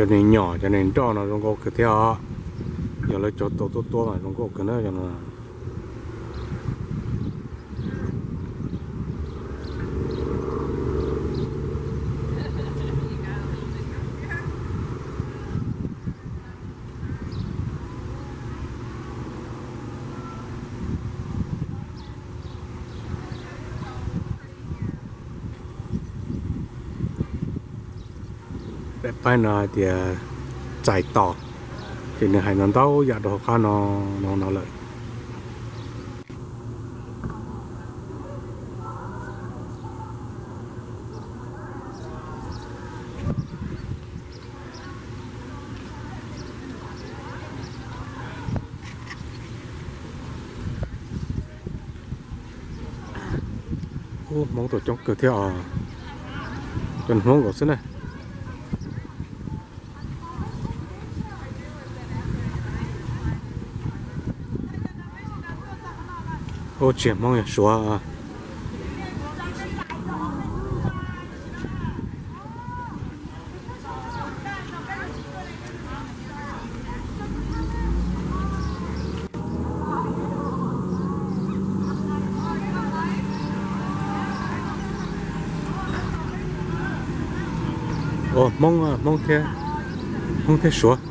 Cov neeg nyom cov neeg nroj no zoo nkauj kawg thiab os. Yog lawv cov tau tuab tuab mas zoo nkauj kawg na cov no. Daim paib no hais tias txais tos, ces nws hais no ntau yam rau hauv qab no, no, no lawm. Ub, Hmoob tau coob kawg thiab os. Cov Hmoob nkaus xwb na. Ub, tsis yog Hmoob, yog Suav. Ua Hmoob, Hmoob thiab, Hmoob thiab Suav.